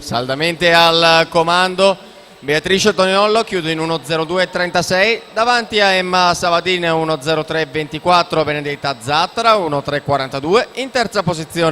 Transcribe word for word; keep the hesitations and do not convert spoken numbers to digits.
Saldamente al comando Beatrice Toniolo, chiude in uno zero due trentasei, davanti a Emma Savadin uno zero tre ventiquattro, Benedetta Zattara uno tre quarantadue, in terza posizione